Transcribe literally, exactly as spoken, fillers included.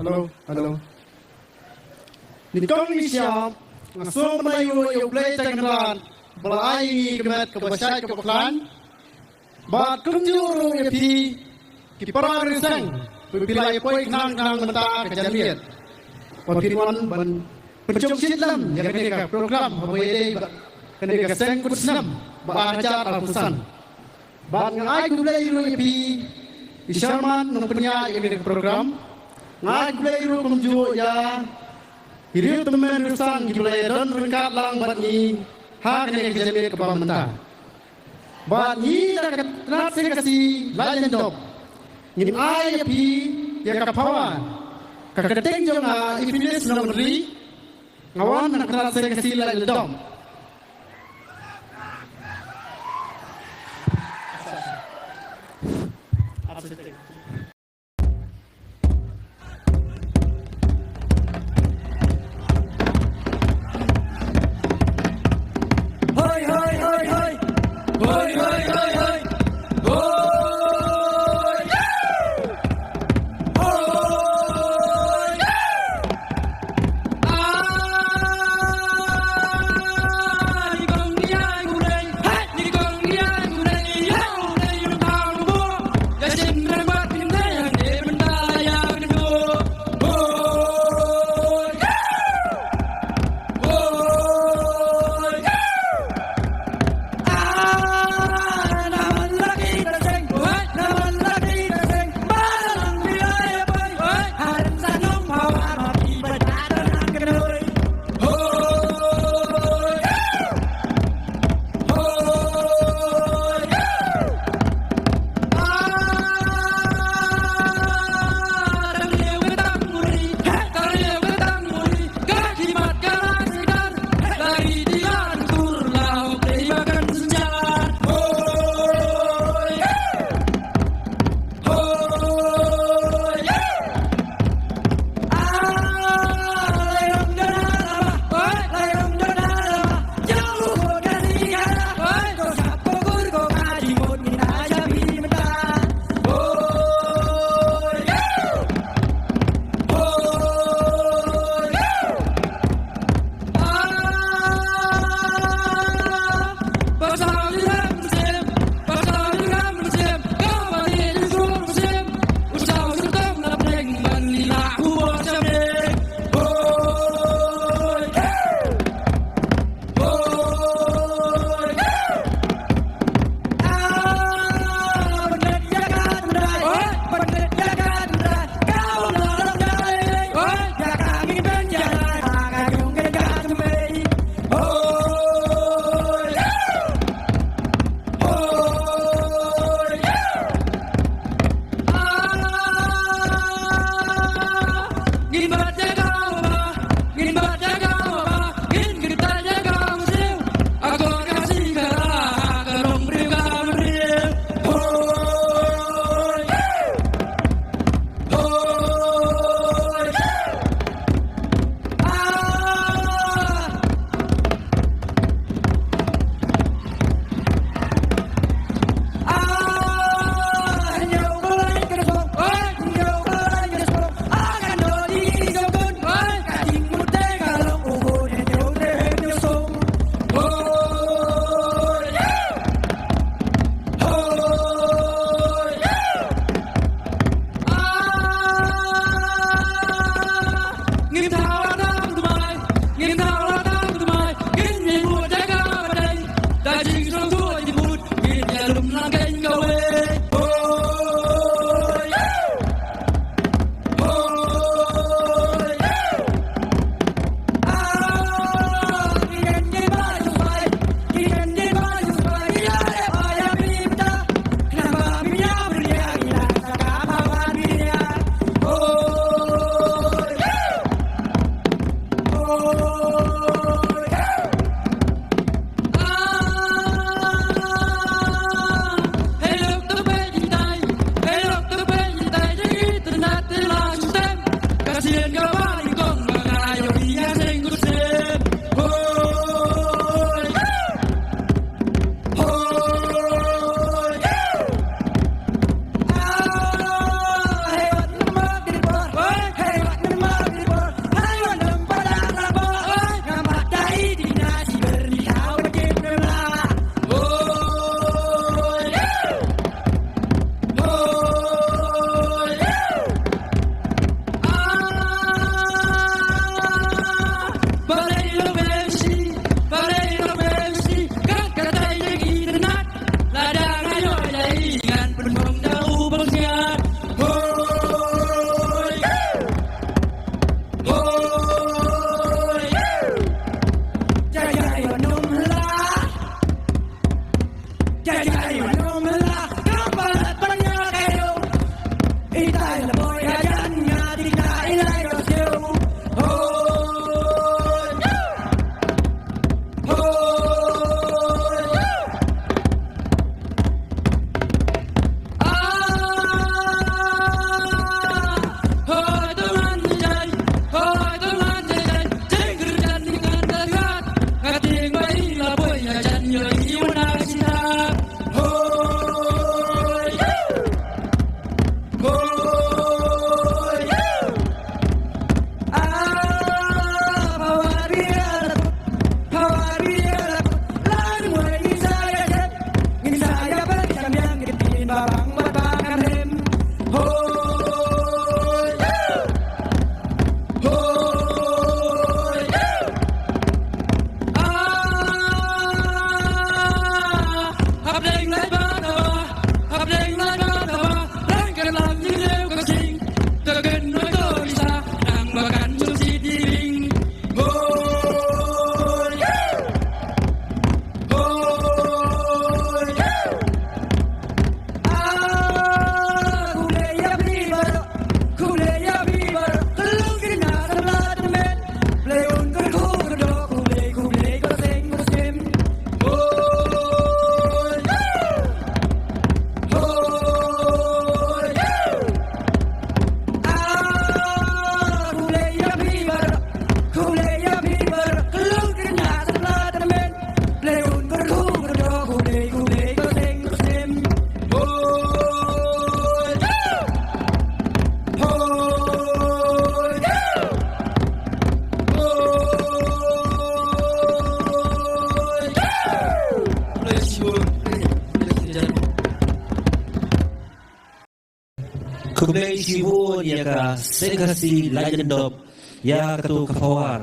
Hello, hello. Ni kong ni siap, nga sngewbha ïa U Blei Trai Kynrad ba la ai ïa ngi ka met kaba shait kaba khlaiñ. Bad kumjuh ruh ïa phi ki para riew seng, phi la ïa poi khnang khnang mynta ka janmiet. Ba phi wan ban pynshong shitom ïa kane ka program haba ïadei bad kane ka seng kut snem ba ar hajar arphew san. Bad nga ai khublei ruh ïa phi i chairman nongpynïaid ïa kane ka program. Nga ai khublei ruh kumjuh ïa i riew tymmen riew san kiba la ïadon ryngkat lang bad ngi ha kane ka janmiet kaba mynta. Bad ngi da ka tnat Seng Khasi Laitlyndop ngin ai ïa phi ïa ka phawa ka kyrteng jong nga Ephilus Nongri. Nga wan na ka tnat Seng Khasi Laitlyndop. Hoi, hoi, hoi, hoi. Hoi, hoi, hoi, hoi. Hoi. Hoi. Khublei shibun ïa ka Seng Khasi Laityndop ïa katu ka pawar.